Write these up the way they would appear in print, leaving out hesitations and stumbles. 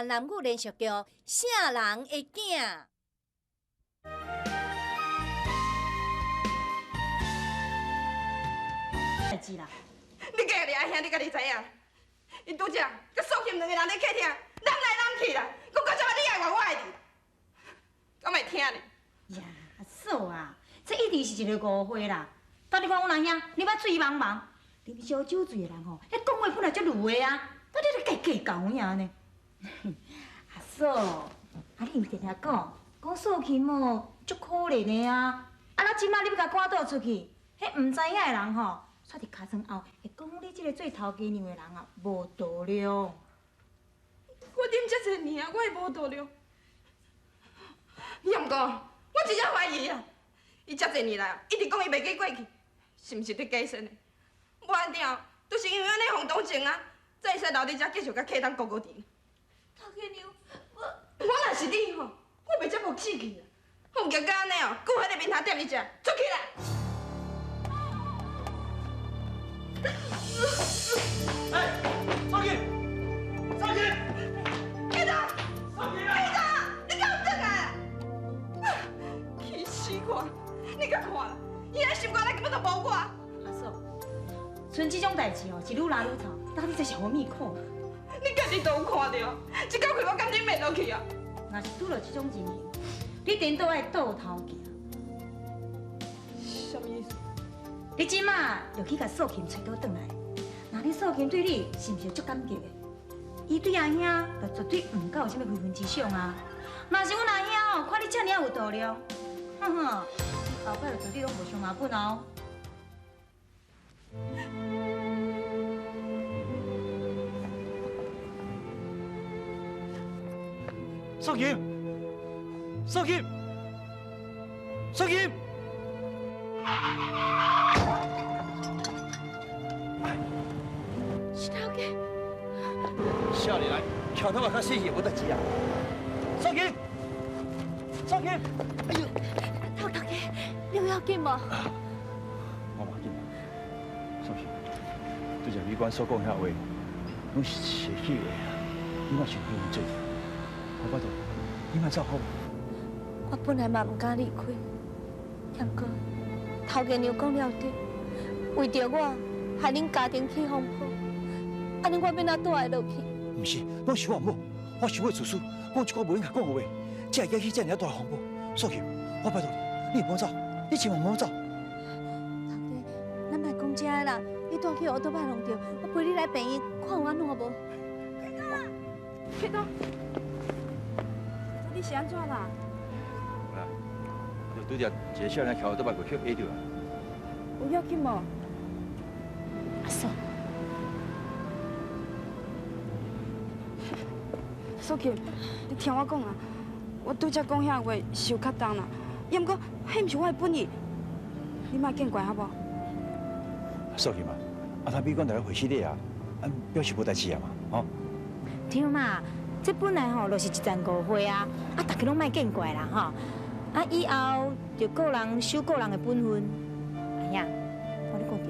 男女连续剧《啥人的囝》。代志啦！你家己阿兄，你家己知影？𪜶拄才佮素琴两个人伫客厅揽来揽去啦，讲到这摆你爱怨我的字，敢会听呢？呀，阿嫂啊，这一定是一个误会啦。到底看阮阿兄，你捌醉茫茫，啉烧酒醉的人吼，彼讲话本来足鲁的啊，到底咧计计较有影呢？阿嫂，啊你毋是定定讲，讲素琴哦，足可怜的啊，啊那这摆你欲共赶倒出去，彼毋知影的人吼，煞伫尻川后会讲你这个做头家娘的人啊，无度量。我啉遮济年啊，我会无度量？也毋过，我真正怀疑啊，伊遮济年来一直讲伊袂记过去，是毋是伫假说的？无安定，就是因为按呢予同情啊，才会使留伫遮继续佮客东顾顾阵。头家娘，我我若是你吼，我袂遮无志气啊！我毋惊按呢哦，顾彼个面头踮伫遮，出去啦！哎，少琴，少琴，启东，少琴啊！启东，你敢有转来啊？气死我！你敢看啦？伊的心肝内根本就无我。阿嫂，像这种代志哦，是愈来愈臭，到底这是何物苦？你家己都有看著，这口气我敢忍袂落去啊！若是拄著这种情形，你颠倒爱倒头行。啥物意思？你这马就去共素琴揣倒转来，若你素琴对你是毋是足感激的？伊对阿兄就绝对毋敢有啥物非分之想啊！若是阮阿兄哦，看你遮尔仔有度量，哼哼，后摆就绝对拢无伤麻烦哦。素琴，素琴，素琴。是头家。少年人，桥头嘛较细气，无代志啊。素琴，素琴，哎呦！头家，你有要紧无？我无要紧。素琴，拄才美官所讲遐话，拢是邪气话啊！你莫想彼样做。我拜托，你莫走好无？我本来嘛毋敢离开，毋过头家娘讲了对，为著我，害恁家庭起风波，按呢我欲按怎蹛会落去？毋是，拢是我毋好，我想欲自私，讲一寡无应该讲的话，才会引起遮尔大风波。素琴，我拜托你，你毋好走，你千万毋好走。头家，咱莫讲这啦，你带去乌托邦弄著，我陪你来病院看有按怎无？启东，你是按怎啦？无啦，就拄才一个少年骑乌托邦过去压著啊。有要紧无？阿嫂，素琴，你听我讲啊，我拄才讲遐话是有较重啦，也毋过，彼毋是我的本意，你莫见怪好无？素琴啊，啊他美管来会死你啊，啊表示无代志啊嘛，吼。对嘛，这本来吼就是一阵误会啊，啊大家拢莫见怪啦吼，啊以后就各人守各人的本分。阿兄，我咧讲对。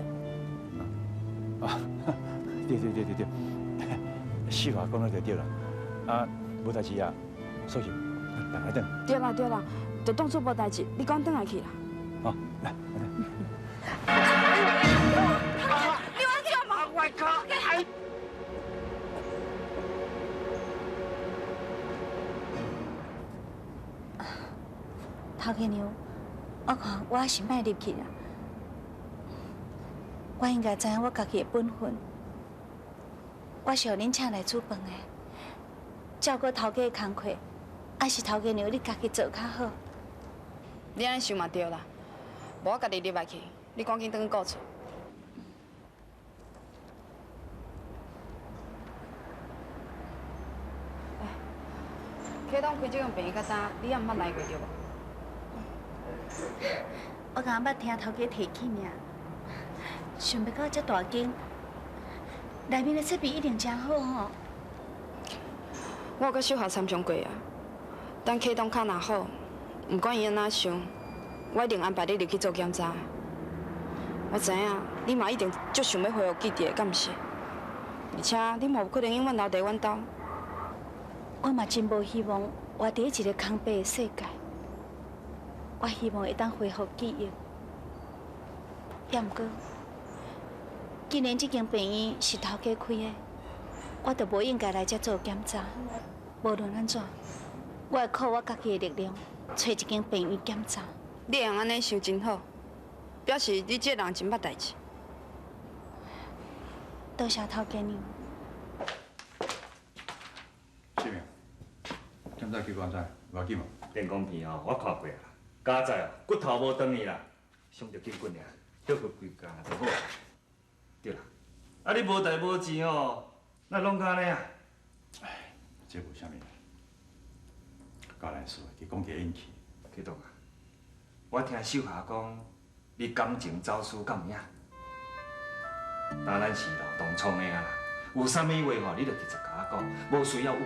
啊，对对对对对，实话讲了就对啦，啊无代志啊，素琴，转来转。对啦对啦，就当作无代志，你赶转来去啦。好，来，来。你有按怎嘛？我靠！头家娘，我看我还是莫入去啦。我应该知影我家己的本分。我是予恁请来煮饭的，照顾头家的工课，还是头家娘你家己做较好。你按呢想嘛对啦，无我家己入来去，你赶紧转去顾厝。哎，启东开这间病院较早，你也毋捌来过对无？我敢若捌听头家提起尔，想袂到遮大间，内面的设备一定真好吼。我有佮秀霞参详过啊，等启东较若好，毋管伊按怎想，我一定安排你入去做检查。我知影你嘛一定足想欲恢复记忆的，敢毋是？而且你嘛有可能永远留伫阮兜。我嘛真無希望活佇一個空白的世界。我希望會當恢復記憶。也毋過，既然這間病院是頭家開的，我就無應該來遮做檢查。無論按怎，我會靠我家己的力量，揣一間病院檢查。你會用按呢想真好，表示你這個人真捌代誌。多謝頭家娘。志明，檢查結果按怎？無要緊無？電光片吼，我看過啦，加在哦，骨頭無斷去啦，傷著筋骨爾，休睏幾工就好。對啦，啊你無代無誌吼，哪會弄甲按呢啊？唉，這無啥物，教難事，伊講起引起。啟東啊，我聽秀霞講，你感情走輸敢有影？當咱是老同窗的啊啦，有啥物話吼，你就直接共我講，無需要隱瞞。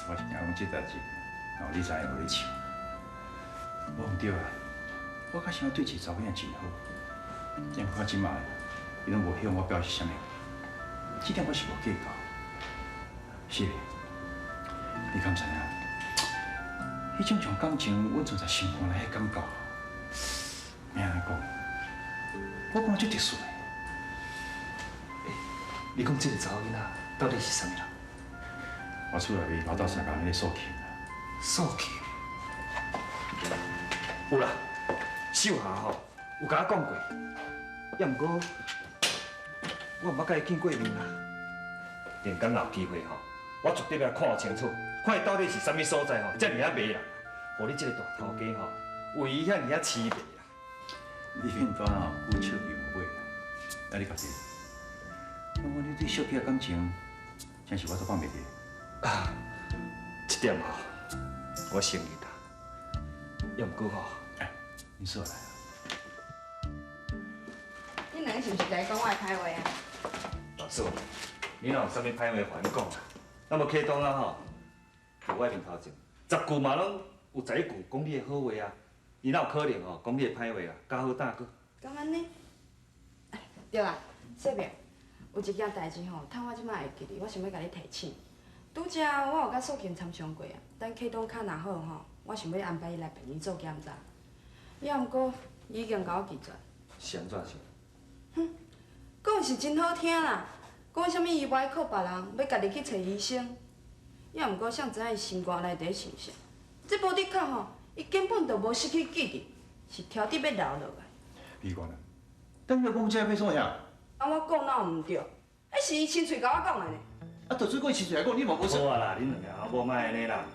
我是驚講這代誌，哦，你知影無咧笑。無毋對啊，我較想對一個查某囝真好，但看這擺，伊攏無向我表示啥物，這點我是無計較。是，你敢知影？彼種像感情蘊藏在心肝內彼感覺，欲按怎講？我感覺足特殊的。欸，你講這個查某囡仔到底是啥物人？我厝內面老鬥相共彼個素琴。素琴？有啦，秀霞吼有共我講過，也毋過我毋捌共伊見過面啦。連講有機會吼，我絕對欲看清楚，看伊到底是啥物所在吼，遮爾仔迷人，予你這個大頭家吼，為伊遐爾仔痴迷啦。你變單吼，有笑又無尾啦，啊你家己，我講你對小琪的感情，真是我都放袂記。啊，這點吼，我承認啦。也毋過吼，哎，你說來啊。你兩個是毋是在講我的歹話啊？大嫂，你若有啥物歹話，互阮講啦。那麼啟東啊吼，佇我面頭前，10句嘛攏有11句講你的好話啊。伊哪有可能吼講你的歹話啊？較好膽閣。敢按呢？對啦，世明，有一件代誌吼，趁我這擺會記得，我想欲共你提醒。拄才我有佮素琴參詳過啊，等啟東較若好吼，我想欲安排伊來病院做檢查。也毋過，伊已經共我拒絕。是按怎想？哼，講是真好聽啦，講啥物伊無愛靠別人，欲家己去揣醫生。也毋過，誰知影伊心肝內底想啥？這無的確吼，伊根本就無失去記憶，是挑得欲留落來。美娟啊，等你講這欲創啥？啊，我講哪有毋對？彼是伊親喙共我講的呢。啊，就算講伊親喙來講，你嘛無好啊啦，恁兩个老母莫按呢啦。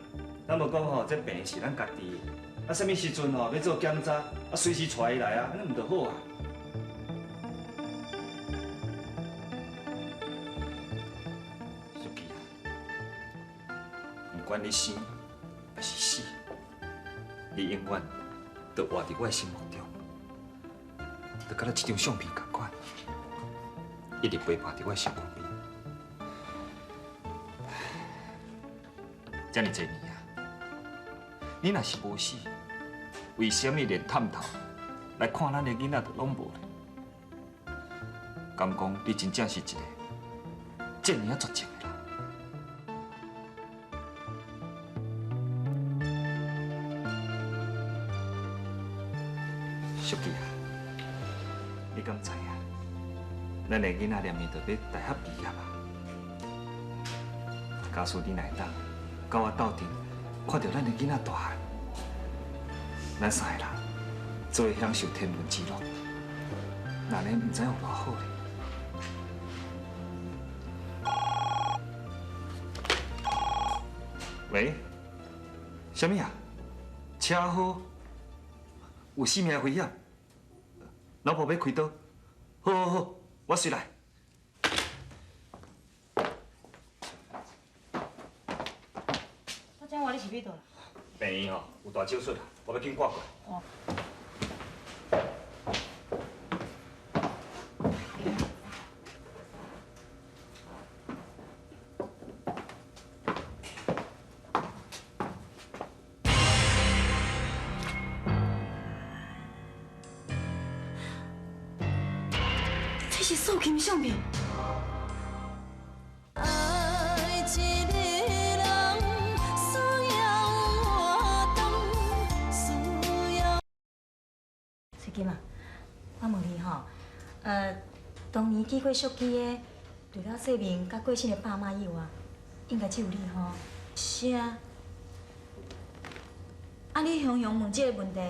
咱無講吼，這病是咱家己的，啊，啥物時陣吼欲做檢查，啊，隨時帶伊來啊，按呢毋就好啊？淑琪啊，不管你生抑是死，你永遠都活佇我的心目中，就敢若這張相片仝款，一直陪伴佇我身軀邊。遮爾濟年啊，你若是無死，為啥物連探頭來看咱的囡仔都攏無咧？敢講你真正是一個這爾仔絕情的人？淑琪啊，你敢知影？咱的囡仔連綿就欲大學畢業啊！假使你若會當佮我鬥陣，看著咱的囡仔大漢，咱三个人做伙享受天倫之樂，那呢毋知有偌好咧。喂，啥物啊？車禍？有性命危險？老婆欲開刀？好好好，我隨來。我你是欲佗啦？病院吼有大手術啦，我欲緊趕過來。哦。這是素琴相片。愛情金啊，我问你吼，当年见过淑姬的，除了世明佮过身的爸妈以外，应该只有你吼。是啊。啊，你雄雄问这个问题，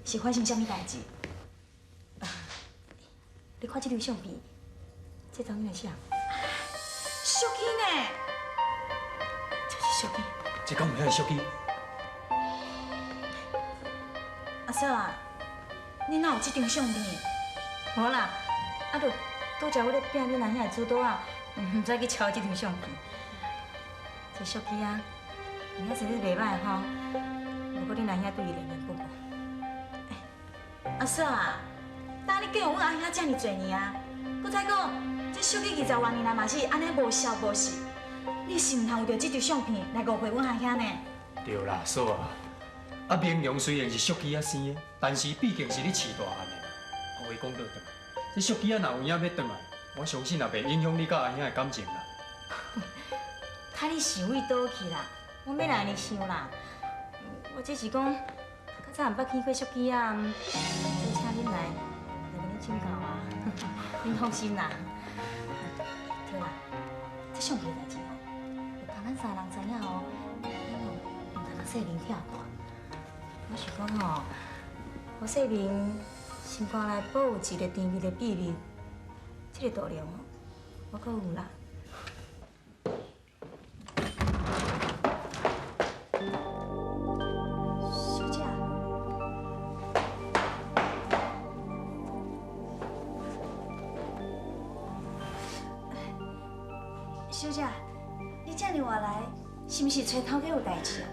是发生啥物代志？你看这张相片，这查某囝是谁？淑姬呢？这是淑姬。这敢有遐淑姬？阿嫂啊，你哪有这张相片？无啦，啊，就拄才我咧拼恁阿兄的主刀啊，毋知去抄这张相片。这淑姬啊，有影生得袂歹吼，不过恁阿兄对伊恋恋不忘。阿嫂啊，当你见阮阿兄遮尔济年啊，阁再讲这淑姬20外年来嘛是按呢无消无息，你是毋通为著这张相片来误会阮阿兄呢？对啦，嫂啊，啊明荣虽然是淑姬仔生的，但是毕竟是你饲大汉的啦。话讲倒转，这淑姬仔若有影欲转来，我相信也袂影响你佮阿兄的感情啦。看你想为佗去啦，我欲来按呢想啦。我只是讲，较早毋捌见过淑姬仔，就请恁来来共恁请教啊，恁放心啦。对啦，这相片的代志吼，就共咱三人知影吼，咱吼毋通共世明拆破。我想讲吼，吴世明心肝内保有一个甜蜜的秘密，这个度量吼，我阁有啦。小姐，小姐，你遮尔晚来，是毋是揣头家有代志啊？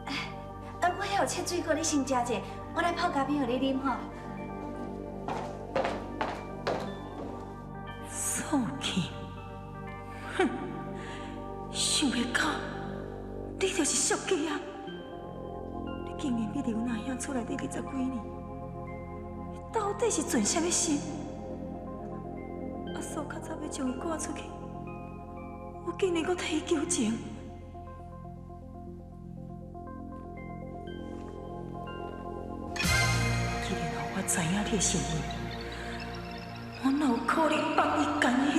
哎，我遐有切水果，你先食者，我来泡咖啡予你啉吼。素琴，哼，想袂到你就是淑姬啊！你竟然秘伫阮阿兄厝内底20几年，你到底是存啥物心？阿嫂较早欲将伊赶出去，我竟然阁替伊求情。既然予我知影你的身份，我哪有可能放伊甘心？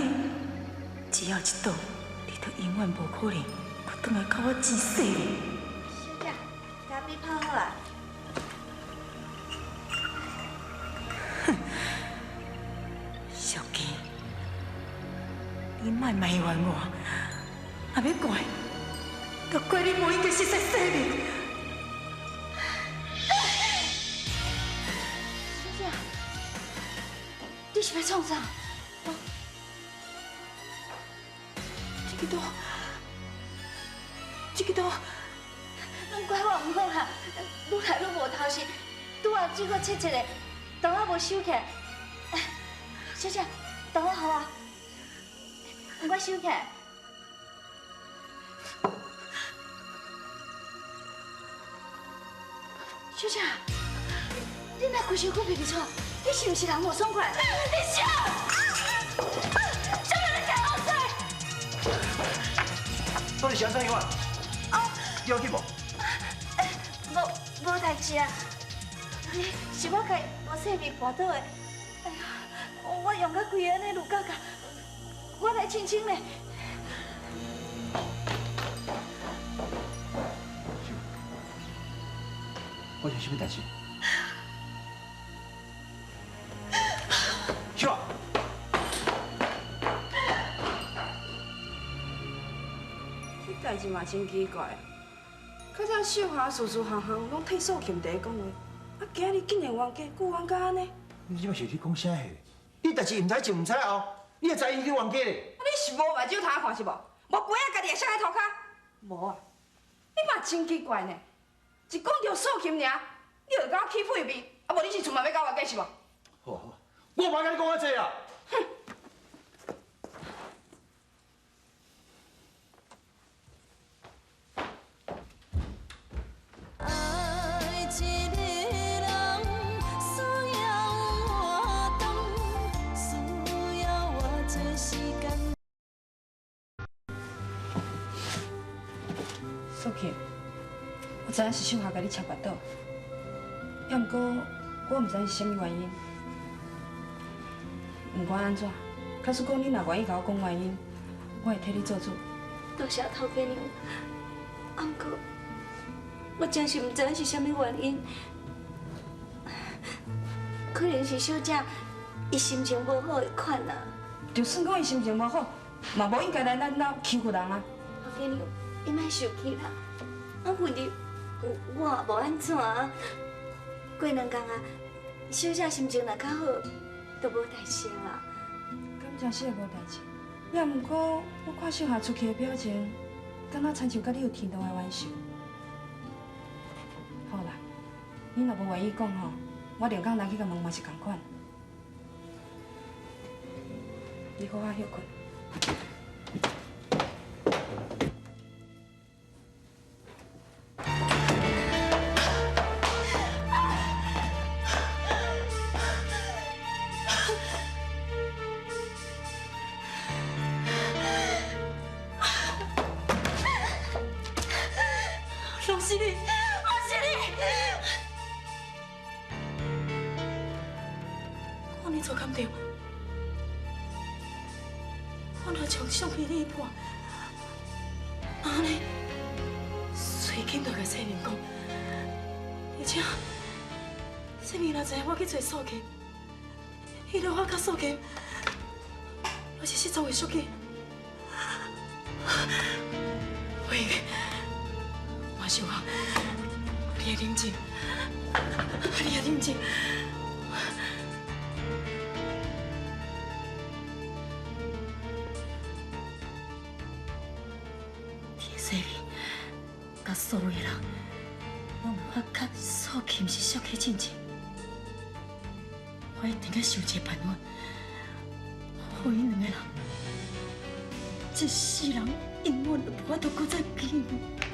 只要一倒，你就永远无可能阁转来共我争势。小姐，咖啡泡好啊。哼，小琪，你莫埋怨我，若欲怪，就怪你无应该熟似世明。小姐，你是欲创啥？这个刀，这个刀，拢怪我毋好啦，愈来愈无头绪，拄仔水果切一个，刀仔无收起来。小姐，刀仔予我，我收起来。小姐，你哪规身躯皮皮剉？你是毋是人无爽快？你笑！小姐，你听我说。到底是按怎样啊？要紧无？无代志啊。是我共吴世明跋倒的。哎呀，我用到规个按呢滷嘎嘎，我来清清咧。发生啥物代志？秀啊！这代志嘛真奇怪，较早秀霞事事项项拢替素琴伫咧讲话，啊，今日竟然冤家，阁冤甲按呢？你这摆是咧讲啥货？你代志毋知前毋知后，你会知伊去冤家咧？你是无目睭通看是无？无杯仔家己会摔佇涂跤？无啊！你嘛真奇怪呢，一讲著素琴尔，你就共我起屁味，啊无你是出嘛欲共我冤家是无？好啊好啊，我无共你讲遐济啊！哼！爱一个人需要活动，需要偌济时间。素琴，我知影是秀霞共你插跋倒，也毋过我毋知是啥物原因。毋管按怎，假使讲你若愿意共我讲原因，我会替你做主。多谢头家娘，啊，毋过我真是毋知影是啥物原因，可能是小姐伊心情无好的款啊。就算讲伊心情无好，嘛无应该来咱兜欺负人啊！头家娘，你莫生气啦。啊，问题我也无按怎啊。过两工啊，小姐心情若较好，就无代志啊。敢真是会无代志？也毋过，我看秀霞出去的表情，敢若亲像佮你有天大的冤仇。好啦，你若无愿意讲吼，我另工来去共问嘛是仝款。你好好歇睏。拢是你，拢是你！我按呢做敢对？我若将相片你一半，按呢随紧就共世民讲，而且世民若知影我去揣素琴，彼落我佮素琴，若是失踪的淑姬，喂。马秀华，你爱冷静，你爱冷静。天世面，佮所有人拢有发觉素琴是淑姬进前，我一定爱想一个办法，予𪜶两个人，这世人永远都无法度阁再见面。